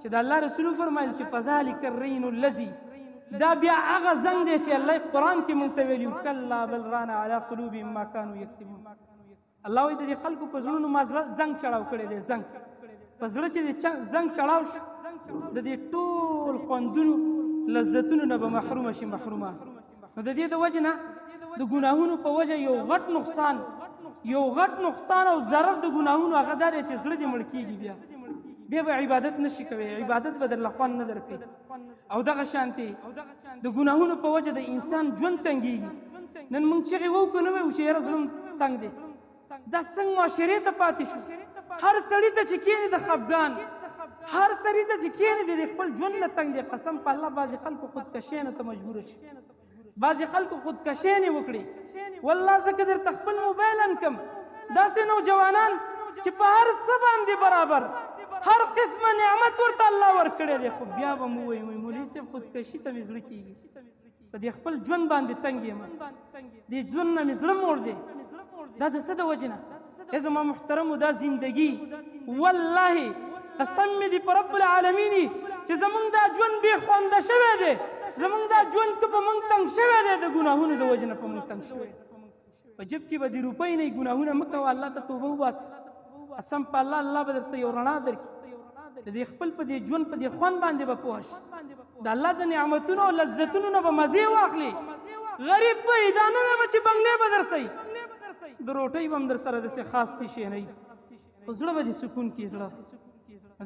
چې د الله رسول فرمایل چې فذلک الرین الذی، دا بیا هغه زنګ دی چې الله قرآن کې مونږ ته ویلي، کلا بل ران علی قلوبهم ما کانوا یکسبون. الله وایي د دې خلکو په زړونو ما زنګ چړاو کړی دی، زنګ په زړه چې زنګ چړاو شو د دې ټول خوندونو لذتونو نه به محرومه شي، محرومه. نو د دې د وجې نه د ګناهونو په وجه یو غټ نقصان، یو غټ نقصان او ضرر د ګناهونو هغه دا دی چې زړه دې مړ کېږي، بیا به عبادت نشي کوي، عبادت به درله خوند نه درکوي. او دغه شانتې د ګناهونو په وجه د انسان ژوند تنګېږي. نن موږ چغې وو که نه وایو چې یاره زړه تنګ دی، دا څنګه معاشرې ته پاتې شو؟ هر سړي ته چې کښېني د خفګان، هر سړي ته چې کښېني د خپل ژوند نه تنګ دی. قسم په الله بعضې خلکو خودکشیانو ته مجبوره شي، بعضې خلکو خودکشیانې وکړي. والله زه که درته خپل موبایل انکم، داسې نوجوانان چې په هر څه باندې برابر، هر قسمه نعمت ورته الله ورکړی دی، خو بیا به مو وایي مولوي صاحب خودکشي ته مې زړه کېږي، په دې خپل ژوند باندې تنګ یم، دې ژوند نه مې زړه موړ دی. دا د څه د وجې نه؟ ای زما محترمو، دا زندګي والله قسم مې دي په رب العالمین چې زمونږ دا ژوند بې خونده شوی دی، زمونږ دا ژوند که په مونږ تنګ شوی دی، د ګناهونو د وجې نه په مونږ تنګ شوی. په جیب کې به د روپۍ نه ګناهونه مه کوه، الله ته توبه وباسه. قسم په الله، الله به درته یو رڼا درکړي، د دې خپل په دې ژوند په دې خوند باندې به پوه شي، د الله د نعمتونو او لذتونو نه به مزې واخلي. غریب به یې، دا نه وایم چې بنګلې به درسئ، د روټۍ به هم در سره داسې خاص څه شی نه وي، خو زړه به دې سکون کړي. زړه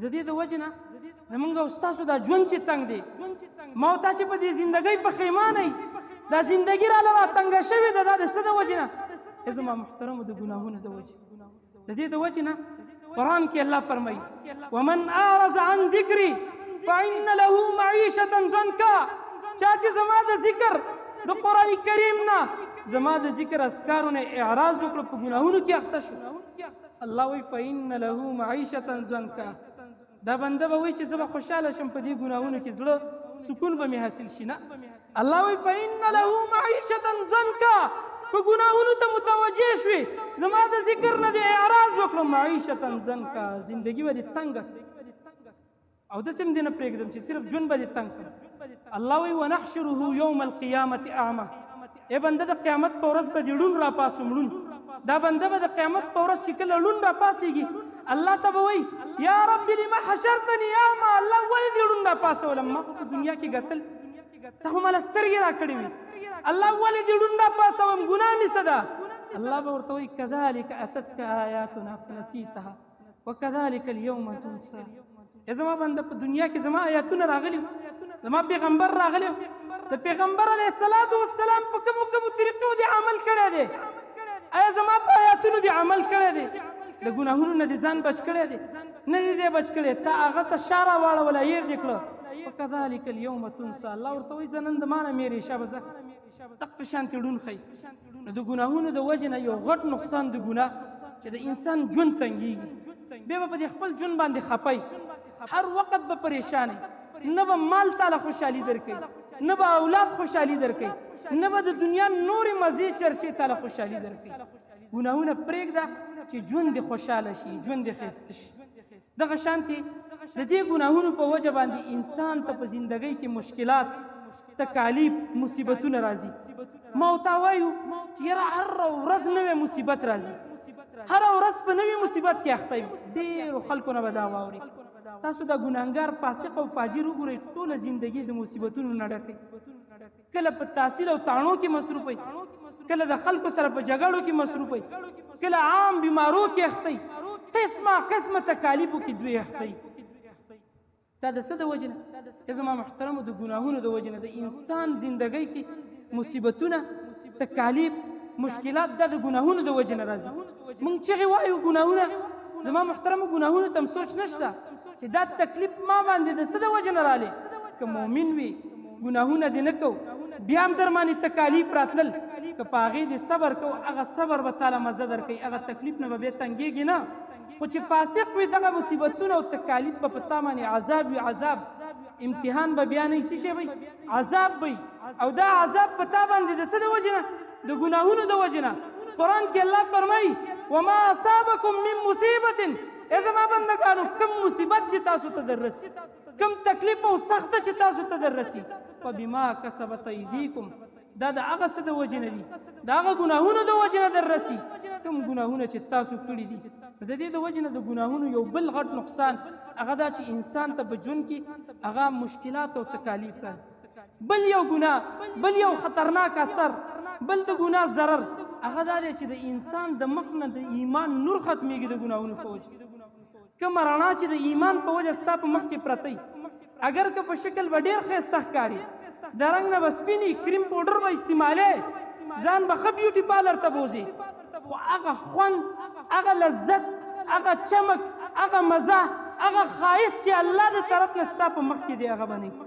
د دې د وجې نه زمونږ او ستاسو دا ژوند چې تنګ دی، ما او تا چې په دې زندګۍ پښیمانه یي، دا زندګي راله را تنګه شوې ده، دا د څه د وجې نه؟ ای زما محترمو، د ګناهونو د وجې. د دې د وجې نه قرآن کې الله فرمایي ومن اعرض عن ذکري فإن له معیشة ضنکا. چا چې زما د ذکر د قرآن کریم نه، زما د ذکر اذکارو نه اعراض وکړو، په ګناهونو کې اخته شو، الله وایي فإن له معیشة ضنکا. دا بنده به وایي چې زه به خوشحاله شم په دې ګناهونو کې، زړه سکون به مې حاصل شي. نه، الله وایي فإن له معیشة ضنکا، په ګناهونو ته متوجه شوې، زما د ذکر نه دې اعراض وکړو، معیشة ضنکا، زندګي به دې تنګه کړه. او داسې هم دې نه پرېږدم چې صرف ژوند به دې تنګ کړم. الله وایي ونحشره یوم القیامة اعمی. ای بنده، د قیامت په ورځ به دې ړوند راپاسوم، ړوند. دا بنده به د قیامت په ورځ چې کله ړوند راپاسېږي، الله ته به وایي یا رب لما حشرتني اعمی، الله ولې دې ړوند راپاسولم؟ ما خو په دنیا کې ګتل، ته خو ماله سترګې راکړې وې، الله ولې دې ړوند راپاسوم؟ ګناه مې څه ده؟ الله به ورته وایي کذلک اتتک آیاتنا فنسیتها وکذلک اليوم تنسى. ای زما بنده، په دنیا کې زما آیاتونه راغلي، زما پیغمبر راغلی، د پیغمبر علیه الصلاة والسلام په کومو کومو طریقو دې عمل کړی دی؟ آیا زما په آیاتونو دې عمل کړی دی؟ د ګناهونو نه دې ځان بچ کړی دی؟ نه دې دی بچ کړی، تا هغه ته شا راواړوله، هېر دې کړه. وکذلک اليوم تنسى. الله ورته وایي زه نن د ما نه مېرې شه، به زه دقه شانتې ړوند ښیي. نو د ګناهونو د وجې نه یو غټ نقصان د ګناه چې د انسان ژوند تنګېږي، بیا به په دې خپل ژوند باندې خپه وي، هر وخت به پریشان وي، نه به مال تاله خوشحالي درکوي، نه به اولاد خوشحالي درکوي، نه به د دنیا نورې مزې چرچې تاله خوشحالي درکوي. ګناهونه پرېږده چې ژوند دې خوشحاله شي، ژوند دې ښایسته شي. دغه شانتې د دې ګناهونو په وجه باندې انسان ته په زندګۍ کې مشکلات، تکالیف، مصیبتونه راځي. ما او تا وایو چې یاره هره ورځ نوی مصیبت راځي، هره ورځ په نوي مصیبت کې اخته یم. ډېرو خلکو نه به دا واوري. تاسو دا ګناهګار، فاسق او فاجر وګورئ، ټوله زندګي د مصیبتونو نه ډکه، کله په تحصیل او تاڼو کې مصروف وي، کله د خلکو سره په جګړو کې مصروف وي، کله عام بیمارو کې اخته وي، قسمه قسمه تکالیفو کې دوی اخته وي. دا د څه د وجې نه؟ زما محترمو، د ګناهونو د وجې نه د انسان زندګۍ کې مصیبتونه، تکالیف، مشکلات دا د ګناهونو د وجې نه راځي. موږ چغې وایو ګناهونه، زما محترمو ګناهونو ته هم سوچ نشته چې دا تکلیف ما باندې د څه د وجې نه راغلی. که مؤمن وي ګناهونه دې نه کو، بیا هم در باندې تکالیف راتلل، که په هغې دې صبر کو، هغه صبر به تاله مزه درکوي، هغه تکلیف نه به بیا تنګېږي نه. خو چې فاسق وي دغه مصیبتونه او تکالیف به په تا باندې عذاب وي، عذاب، امتحان به بیا نه څه شی وي، عذاب وي. او دا عذاب په تا باندې د څه د وجې نه؟ د ګناهونو د وجې نه. قرآن کې الله فرمایي وما اصابکم من مصیبت، ای زما بندګانو کوم مصیبت چې تاسو ته دررسي، کوم تکلیف او سخته چې تاسو ته دررسي، فبما کسبت ایدیکم، دا د هغه څه د وجې نه دي، د هغه ګناهونو د وجې نه دررسي کوم ګناهونه چې تاسو کړي دي. نو د دې د وجې نه د ګناهونو یو بل غټ نقصان هغه دا چې انسان ته په ژوند کې هغه مشکلات او تکالیف راځي. بل یو ګناه، بل یو خطرناک اثر، بل د ګناه ضرر هغه دا دی چې د انسان د مخ نه د ایمان نور ختمېږي د ګناهونو په وجه. کومه رڼا چې د ایمان په وجه ستا په مخ کې پرته وي، اگر که په شکل به ډېر ښایسته ښکاري، د رنګ نه به سپینې کریم پوډر به استعمالې، ځان به ښه بیوټي پارلر ته بوځې، خو هغه خوند، هغه لذت، هغه چمک، هغه مزه، هغه ښایست چې الله د طرف نه ستا په مخ کې دی هغه به نه وي.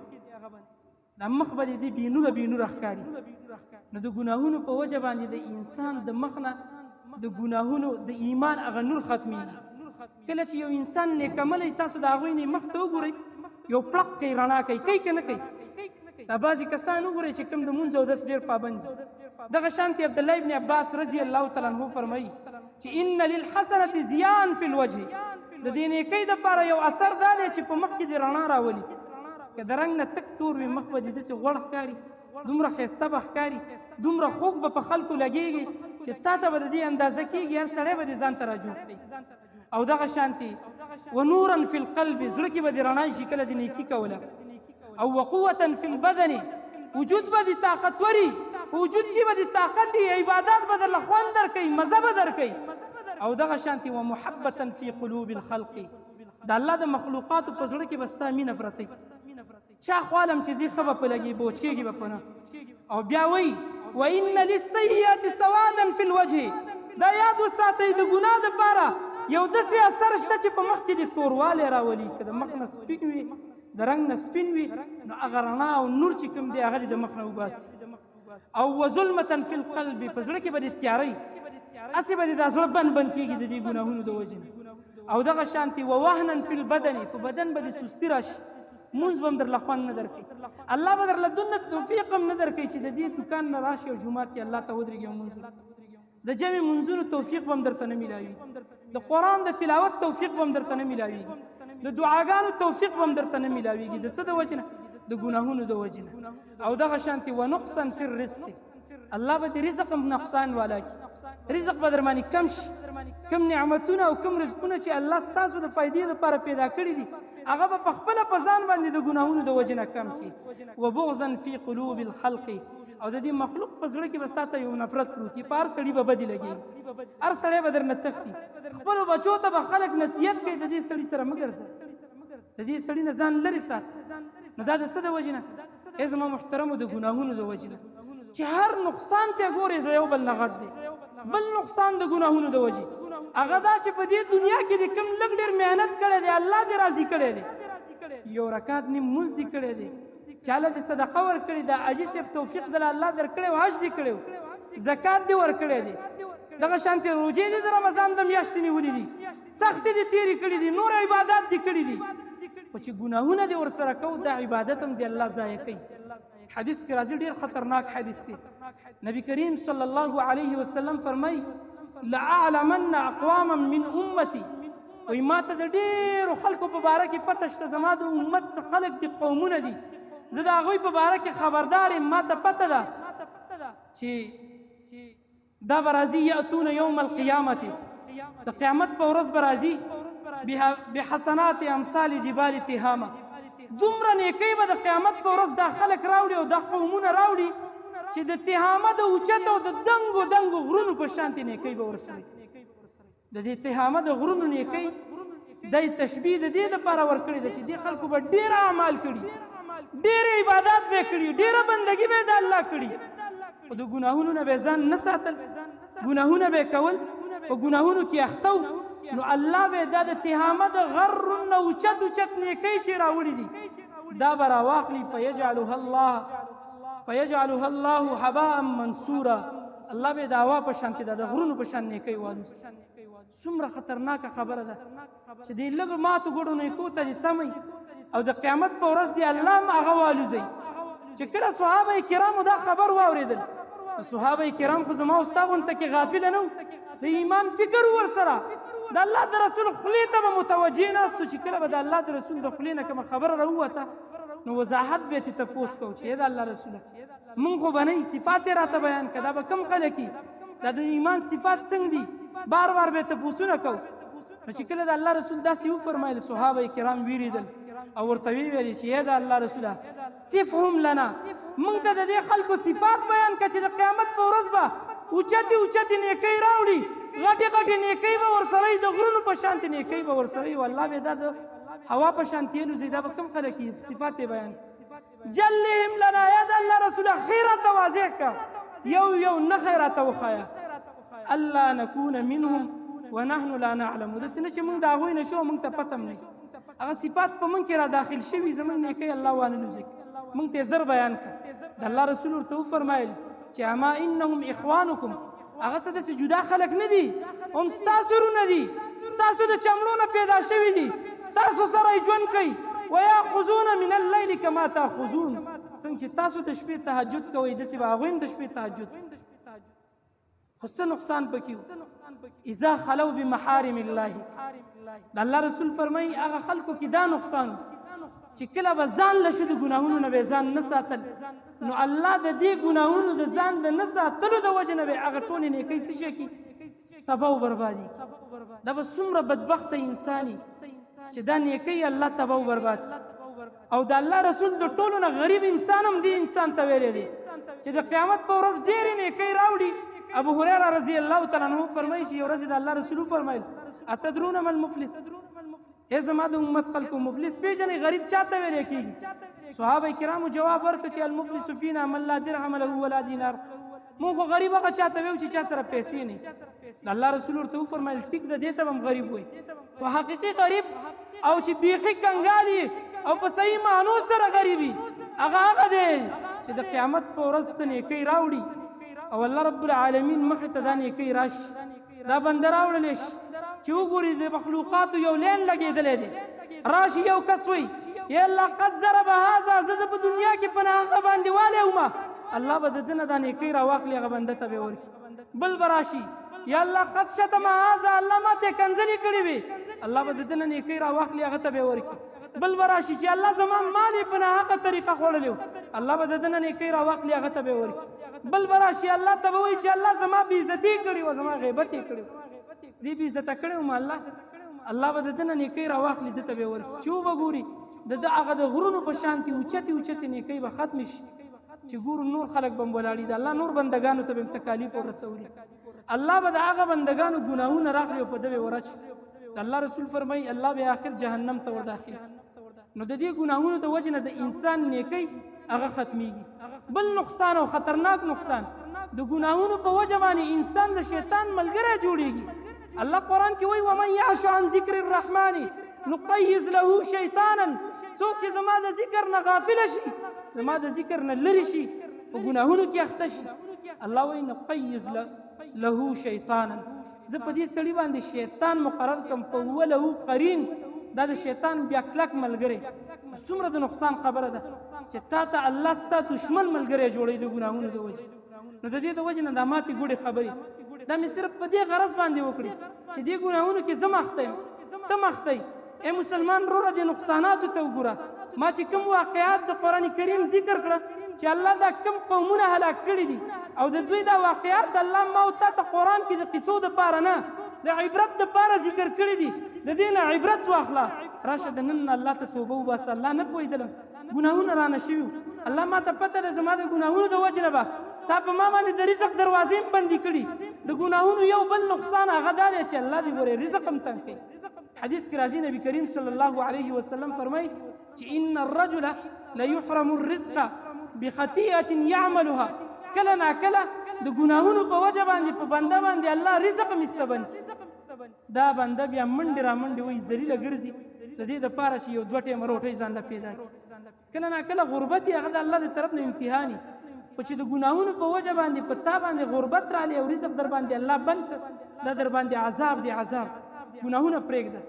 دا مخ به دې بې نوره بې نوره ښکاري. نو د ګناهونو په وجه باندې د انسان د مخ نه د ګناهونو د ایمان هغه نور ختمېږي. کله چې یو انسان نیک عملی، تاسو د هغوی نه مخ ته وګورئ، یو پړق کوي، رڼا کوي، کوي که نه کوي؟ دا بعضې کسان وګورئ چې کوم د مونځ او دس ډېر پابند دي. دغه شانتې عبدالله ابن عباس رضی الله تعالی عنه فرمایي چې ان للحسنة زیان فی الوجه، د دې نیکۍ دپاره یو اثر دا دی چې په مخ کې دې رڼا راولي. که د رنګ نه تک تور وي مخ به دې داسې غوړ ښکاري، دومره ښایسته به ښکاري، دومره خوږ به په خلکو لګېږي چې تا ته به د دې اندازه کېږي، هر سړی به دې ځان ته راجوړ کړي. او دغه شانتې ونورا فی القلب، زړه کې به دې رڼا شي کله دې نیکي کوله. او وقوة فی البدن، وجود به دې طاقتوري، وجود کې به دې طاقت وي، عبادات به درله خوند درکوي، مزه به درکوي. او دغه شانتې ومحبة فی قلوب الخلق، د الله د مخلوقاتو په زړه کې به ستا مینه پرته وي. چا خوالم چې ځي ښه به په لګي، بوچکېږي به په نه. او بیا وایي وإن للسیئات سوادا فی الوجه، دا یاد وساتئ د ګناه دپاره یو داسې اثر شته چې په مخ کې دې توروالی راولي. که د مخ نه سپین وي، د رنګ نه سپین وي، نو هغه رڼا او نور چې کوم دی هغه دې د مخ نه وباسي. او وظلمة فی القلب، په زړه کې به دې تیاري، هسې به دې دا زړه بند بند کېږي د دې ګناهونو د وجې نه. او دغه شانتې ووهنا فی البدن، په بدن به دې سستي راشي، مونځ به هم درله خوند نه درکوي، الله به درله دونه توفیق هم نه درکوي چې د دې دوکان نه راشي او جومات کې الله ته ودرېږي او مونځ وکړي. د جمع مونځونو توفیق به هم درته نه میلاویږي، د قرآن د تلاوت توفیق به هم درته نه میلاویږي، د دعاګانو توفیق به هم درته نه میلاویږي. د څه د وجې نه؟ د ګناهونو د وجې نه. او دغه شانتې ونقصا فی الرزق، الله به دې رزق هم نقصان والا کړي، رزق به در باندې کم شي. کم نعمتونه او کم رزقونه چې الله ستاسو د فایدې لپاره پیدا کړي دي هغه به په خپله په ځان باندې د ګناهونو د وجې نه کم کړي. وبغضا فی قلوب الخلق، او د دې مخلوق په زړه کې به تا ته یو نفرت پروت وي، په هر سړي به بدې لګېږي، هر سړی به درنه تښتي، خپلو بچو ته به خلک نصیحت کوي د دې سړي سره مه ګرځه، د دې سړي نه ځان لرې ساته. نو دا د څه د وجې نه؟ ای زما محترمو، د ګناهونو د وجې نه چې هر نقصان ته ګورې د یو بل نه غټ دی. بل نقصان د ګناهونو د وجې هغه دا چې په دې دنیا کې دې کوم لږ ډېر محنت کړی دی، الله دې راضي کړی دی، یو رکعت نیم مونځ دې کړی دی، چاله دې صدقه ورکړې ده، حاجي صاحب توفیق دله الله درکړی و، حج دې کړی و، زکات دې ورکړی دی، دغه شانتې روژې دې د رمضان د میاشتې نیولې دي، سختې دې تېرې کړې دي، نور عبادات دې کړي دي، خو چې ګناهونه دې ورسره کوو دا عبادت هم دې الله ضایع کوي. حدیث کې راځي، ډېر خطرناک حدیث دی. نبی کریم صلی الله علیه وسلم فرمایي لأعلمن اقواما من امتي، وایي ما ته د ډېرو خلکو په باره کې پته شته، زما د امت څه خلک دي، قومونه دي، زه د هغوی په باره کې خبردار یم، ما ته پته ده چې دا به راځي یأتون یوم القیامة، د قیامت په ورځ به راځي بحسنات امثال جبال تهامه، دومره نیکۍ به د قیامت په ورځ دا خلک راوړي او دا قومونه راوړي چې د تهامه د اوچت او د دنګو دنګو غرونو په شانتې نیکۍ به ورسره. د دې تهامه د غرونو نیکۍ د تشبیه د دې دپاره ورکړې ده چې دې خلکو به ډېر اعمال کړي، ډېر عبادات به کړي، ډېره بندګي به د الله کړي، خو د ګناهونو نه به ځان نه ساتل، ګناهونه به کول، په ګناهونو کې اخته وو، نو الله به دا د تهامه د غر نه اوچت اوچت نیکۍ چې راوړي دي دا به راواخلي، فیجعلها الله هباء منثورا، الله به د هوا په شان کې دا د غرونو په شان نیکۍ والوزي. څومره خطرناکه خبره ده چې دې لږ ماتو ګړو نیکو ته دې تمه او د قیامت په ورځ دې الله هم هغه والوزوي. چې کله صحابه کرامو دا خبر واورېدل صحابه کرام خو زما او ستا غونته کې غافل نه وو، د ایمان فکر ورسره د الله د رسول خولې ته به متوجه ناستو چې کله به د الله د رسول د خولې نه کومه خبره راووته نو وضاحت به یې ترې تپوس کوو چې ای د الله رسوله مونږ خو به نه صفات یې راته بیان کړه، دا به کوم خلک وي، دا د ایمان صفات څنګه دي، بار بار به یې تپوسونه کوو. نو چې کله د الله رسول داسې وفرمایل صحابه کرام ویرېدل او ورته ویې ویلې چې ای د الله رسوله صفهم لنا، مونږ ته د دې خلکو صفات بیان کړه چې د قیامت په ورځ به اوچتې اوچتې نیکۍ راوړي، غټې غټې نیکۍ به ورسره وي، د غرونو په شانتې نیکۍ به ورسره وي، والله به دا د هوا په شانتې الوزي، دا به کوم خلک وي، صفات یې بیان. جلهم لنا، یا د الله رسوله ښې راته واضح کړه، یو یو نښه راته وښایه، الله نکون منهم ونحن لا نعلم، داسې نه چې موږ د هغوی نه شو، موږ ته پته هم نه، هغه صفات په موږ کې را داخل شوي، زموږ نیکۍ الله وانه لوزي، موږ ته یې زر بیان کړه. د الله رسول ورته وفرمایل چې اما انهم اخوانکم، هغه څه داسې جدا خلک نه دي، هم ستاسو وروڼه دي، ستاسو د چمړو نه پیدا شوي دي، تاسو سره یې ژوند کوي، ویاخذون من اللیل کما تاخذون، څنګه چې تاسو د شپې تهجد کوئ داسې به هغوی هم د شپې تهجد. خو څه نقصان پکې و؟ اذا خلو بمحارم الله، د الله رسول فرمایي هغه خلکو کې دا نقصان چې کله به ځان له شي د ګناهونو نه به ځان نه ساتل، نو الله د دې ګناهونو د ځان د نه ساتلو د وجې نه به هغه ټولې نیکۍ څه شي کړي؟ تباه او بربادي کړي. دا به څومره بدبخته انسان چې دا نیکۍ الله تباه او برباد کړي. او د الله رسول د ټولو نه غریب انسان هم دې انسان ته ویلی دی چې د قیامت په ورځ ډېرې نیکۍ راوړي. ابو هريره رضی الله تعالی عنہ فرمایي چې یو ورځ د الله رسول فرمایل اتدرون ما المفلس، ای زما د امت خلکو مفلس پیژنئ، غریب چاته ویل کېږي؟ صحابه کرامو جواب ورکړ چې المفلس فینا من لا درهم له ولا دینار، مونږ خو غریب هغه چاته ویو چې چا سره پیسې نه. د الله رسول ورته وفرمایل ټیک ده، دې ته به هم غریب وایي، خو حقیقي غریب او چې بیخي کنګال او په صحیح معنو سره غریبي هغه هغه دی چې د قیامت په ورځ څه نیکۍ راوړي او الله رب العالمین مخې ته دا نیکۍ راشي، دا بنده راوړلی شي چې وګوري د مخلوقاتو یو لین لګېدلی دی، راشي یو کس وایي یا الله قد ضرب هذا، زه د په دنیا کې په ناحقه باندې والی وم، الله به د ده نه دا نیکۍ راواخلي هغه بنده ته به یې ورکړي. بل به راشي یا الله قد شتم هذا، الله ما ته یې کنځلې کړې وې، الله به د ده نه نیکۍ راواخلي هغه ته به یې ورکړي. بل به راشي چې الله زما مال یې په ناحقه طریقه خوړلی و، الله به د ده نه نیکۍ راواخلي هغه ته به یې ورکړي. بل به راشي الله ته به وایي چې الله زما بې عزتي کړې وه، زما غیبت یې کړی و، زه یې بې عزته کړی وم، الله الله به د ده نه نیکۍ راواخلي ده ته به یې ورکړي. چې وبه ګوري د ده هغه د غرونو په شانتې اوچتې اوچتې نیکۍ به ختمې شي، چې ګورو نور خلک به هم ولاړي، د الله نور بندګانو ته به هم تکالیف ورسولي، الله به د هغه بندګانو ګناهونه راخلي او په ده به یې ورچوي. د الله رسول فرمایي الله به آخر جهنم ته ورداخل کړي. نو د دې ګناهونو د وجې نه د انسان نیکۍ هغه ختمیږي. بل نقصان او خطرناک نقصان د ګناهونو په وجه باندې انسان د شیطان ملګری جوړیږي. الله قرآن کې وایي ومن یعش عن ذکر الرحمن نقیض له شیطانا، څوک چې زما د ذکر نه غافل شي، زما د ذکر نه لرې شي، په ګناهونو کې اخته شي، الله وایي نقیض له شیطانا، زه په دې سړي باندې شیطان مقرر کم، فهو له قرین، دا د شیطان بیا کلک ملګری. څومره د نقصان خبره ده چې تا ته الله ستا دشمن ملګری جوړوي د ګناهونو د وجې. نو د دې د وجې نه دا ماتې ګوډې خبرې دا مې صرف په دې غرض باندې وکړې چې دې ګناهونو کې زه مخته یم، ته مخته یې. ای مسلمان وروره، دې نقصاناتو ته وګوره. ما چې کوم واقعات د قرآن کریم ذکر کړه چې الله دا کوم قومونه هلاک کړي دي او د دوی دا واقعات الله ما او تا ته قرآن کې د قصو دپاره نه، د عبرت دپاره ذکر کړي دي، د دې نه عبرت واخله. راشه د نن الله ته توبه وباسه. الله نه پوهېدلم، ګناهونه رانه شوي، الله ما ته پته ده زما د ګناهونو د وجې نه به تا په ما باندې د رزق دروازې هم بندې کړي. د ګناهونو یو بل نقصان هغه دا دی چې الله دې ګورې رزق هم تنګ کوي. حدیث کې راځي نبی کریم صلی الله علیه وسلم فرمایي چې ان الرجل ليحرم الرزق بخطیئة يعملها، کله ناکله د ګناهونو په وجه باندې په بنده باندې الله رزق هم استبن کړي. دا بنده بیا منډې را منډې وایي ذلیله ګرځي د دې دپاره چې یو دوه ټیمه روټۍ ځان له پیدا کړي. کله ناکله غربت یې هغه د الله د طرف نه امتحان، خو چې د ګناهونو په وجه باندې په تا باندې غربت رالی او رزق در باندې الله بند کړ، دا در باندې عذاب دی. عذاب ګناهونه پرېږده.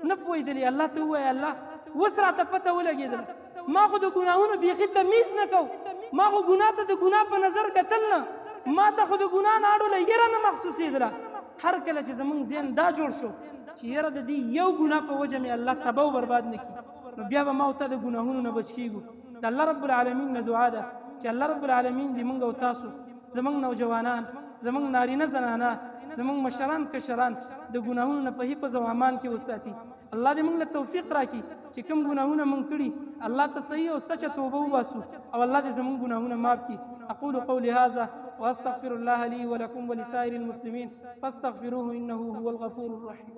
نه پوهېدلې الله ته ووایه الله اوس راته پته ولګېدله، ما خو د ګناهونو بیخي تمیز نه کو، ما خو ګناه ته د ګناه په نظر کتل نه، ما ته خو د ګناه نه اړوله یره نه محسوسېدله. هر کله چې زمونږ ذهن دا جوړ شو چې یره د دې یو ګناه په وجه مې الله تباه او برباد نه کړي، نو بیا به ما او ته د ګناهونو نه بچ کېږو. د الله رب العالمین نه دعا ده چې الله رب العالمین دې مونږ او تاسو، زمونږ نوجوانان، زمونږ نارینه زنانه، زمونږ مشران کشران د ګناهونو نه په حفظ او امان کې وساتي. الله دې موږ له توفیق راکړي چې کوم ګناهونه موږ کړي الله ته صحیح او سچه توبه وباسو، او الله دې زموږ ګناهونه معاف کړي. اقول قولي هذا واستغفر الله لي ولكم ولسائر المسلمين فاستغفروه انه هو الغفور الرحيم.